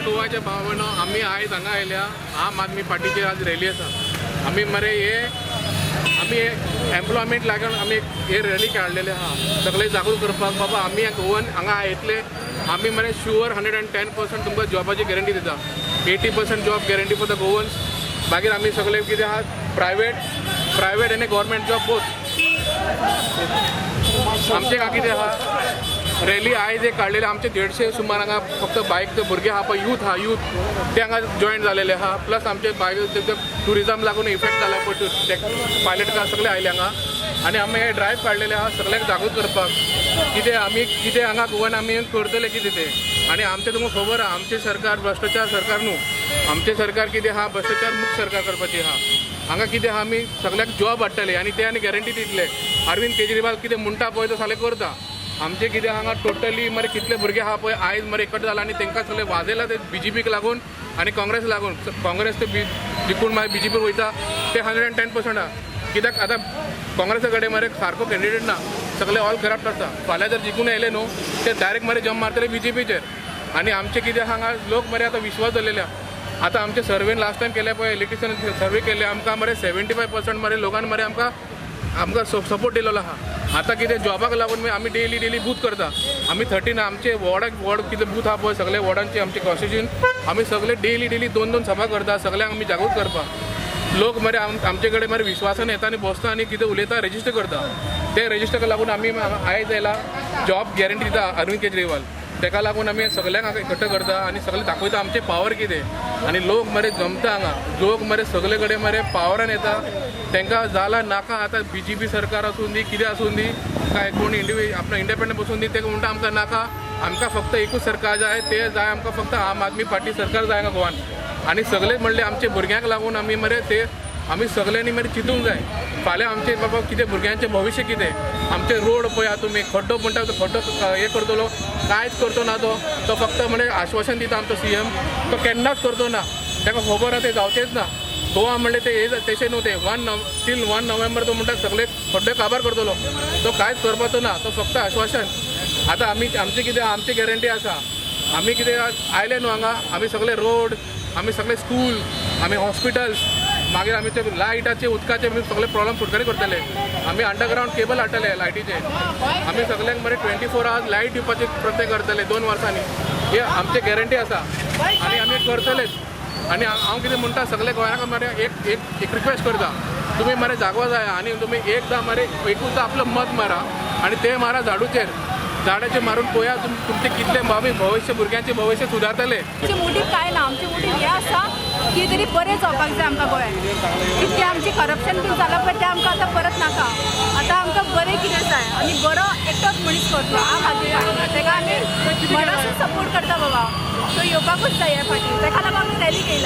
गोवाच्या भावांनो, आमी आयज हांगा आयल्या. आम आदमी पार्टीची आज रॅली आसा. आमी मरे हे आमी एम्प्लॉयमेंट लागून आमी हे रॅली काडलेले आहा, सगळे जागृत करपाक. बाबा, आमी गोवन हांगा येतले, आमी मरे शुअर 110% तुमकां जॉबाची गॅरंटी दिता. 80% job guarantee for the Goans. मागीर आमी सगळे कितें आहा, प्रायवेट आनी गव्हर्मेंट जॉब बोथ. आमचे का कितें आहा, रॅली आयज एक काडलेले. आमचे 150 सुमार हांगा फक्त बायक भुरगे आहा पळय, यूथ आहा, यूथ ते हांगा जॉयन जालेले आहा. प्लस आमचे बायक ट्युरिजम लागून इफेक्ट जाला पळय, पायलट कार सगळे आयले हांगा. आनी आमी हे ड्रायव्ह काडलेले आहा सगळ्यांक जागृत करपाक, कितें आमी कितें हांगा गोवान आमी करतले कितें तें. आनी आमचें तुमकां खबर आहा, आमचें सरकार भ्रश्टाचार सरकार न्हू. आमचें सरकार कितें आहा, भ्रश्टाचार मुक्त सरकार करपाची आहा. हांगा कितें आहा, आमी सगळ्यांक जॉब हाडटले आनी ते आनी गॅरंटी दितले. अरविंद केजरीवाल कितें म्हणटा पळय, तो सगळें करता. आमचे कितें हांगा टोटली मरे कितले भुरगे आहा पळय, आयज मरे एकट जाला आनी तांकां सगळे वाजयला ते बीजेपीक लागून आनी काँग्रेस लागून. काँग्रेस ते जिखून मागीर बीजेपी वयता, ते 110% आहा. कित्याक आतां काँग्रेसा कडेन मरे सारको कॅन्डिडेट ना, सगळे ऑल करप्ट आसा. फाल्यां जर जिखून येयले न्हू, ते डायरेक्ट मरे जम्प मारतले बीजेपीचेर. आनी आमचे कितें हांगा लोक मरे आतां विश्वास दवरलेले आहा. आतां आमचे सर्वेन लास्ट टायम केले पळय, इलेक्ट्रिशन सर्वे केले, आमकां मरे 75% मरे लोकांनी मरे आमकां सपोर्ट दिलेलो आहा. आतां कितें, जॉबाक लागून आमी डेली डेली बूथ करता. आमी 13 आमचे वॉर्डाक वॉर्ड कितें बूथ आहा पळय, सगळे वॉर्डांचे आमचे कॉन्स्टिट्युशन आमी सगळे डेली डेली दोन दोन सभा करता, सगळ्यांक आमी जागृत करपाक. लोक मरे आमचे कडेन मरे विश्वासान येता आनी बसता आनी कितें उलयता, रेजिस्टर करता. ते रेजिस्टर लागून आमी आयज येयला. जॉब गॅरंटी दिता अरविंद केजरीवाल, तेका लागून आमी सगळ्यांक हांगा एकट्ठो करता आनी सगळे दाखयता आमचे पावर कितें. आनी लोक मरे जमता हांगा. लोक मरे सगळे कडेन मरे पावरान येता. तांकां जाला नाका. आतां बीजेपी सरकार आसूं दी, कितें आसूं दी, काय कोण आपलो इंडिपेंडंट बसून दी, ते म्हणटा आमकां नाका. आमकां फक्त एकूच सरकार जाय, ते जाय आमकां फक्त आम आदमी पार्टी सरकार जाय हांगा गोवान. आनी सगळे म्हणले आमचे भुरग्यांक लागून आमी मरे ते आमी सगळ्यांनी मरे चिंतूंक जाय, फाल्यां आमचे बाबा कितें, भुरग्यांचें भविश्य कितें. आमचे रोड पळया तुमी, खड्डो म्हणटा तो खड्डो हे करतलो, कांयच करतो ना तो. तो फक्त म्हणजे आश्वासन दिता आमचो सीएम, तो केन्नाच करतो ना. ताका खबर आहा ते जावचेच ना. गोवा म्हणलें ते हे तशें न्हू. ते वन नव टील 1 नोव्हेंबर तो म्हणटा सगळे खड्डे काबार करतलो. तो कांयच करपाचो ना, तो फक्त आश्वासन. आतां आमी आमची कितें, आमची गॅरंटी आसा. आमी कितें आयले न्हू हांगा, आमी सगळे रोड, आमी सगळे स्कूल, आमी हॉस्पिटल्स, मागीर आमी ते लायटाचे, उदकाचे आमी सगळे प्रॉब्लम सुटकारे करतले. आमी अंडरग्रावंड केबल हाडटले लायटीचे. आमी सगळ्यांक मरे 24 आवर्स लायट दिवपाचे प्रयत्न करतले 2 वर्सांनी. हे आमचे गॅरंटी आसा आनी आमी करतलेच. आनी हांव कितें म्हणटा, सगळे गोंयाक मरे एक एक एक रिक्वेस्ट करता, तुमी मरे जागो जाय आनी तुमी एकदां मरे एकूच आपलो मत मारा आनी ते मारा झाडूचेर. झाडाचेर मारून पळया तुमचे कितले भावी भविश्य, भुरग्यांचे भविश्य सुदारतले. आमची मोटीव काय ना. आमची मोटीव हें आसा की तरी बरें जावपाक जाय आमकां गोंयांत. कितकें आमचें करप्शन बीन जालां पळय, तें आमकां आतां परत नाका. आतां आमकां बरें कितें जाय आनी बरो एकटोच मनीस करतलो, आम आदमी पार्टी. तेका आमी मनासून सपोर्ट करता. बाबा, तो येवपाकूच जाय ह्या फाटी. तेका लागून आमी रॅली केला.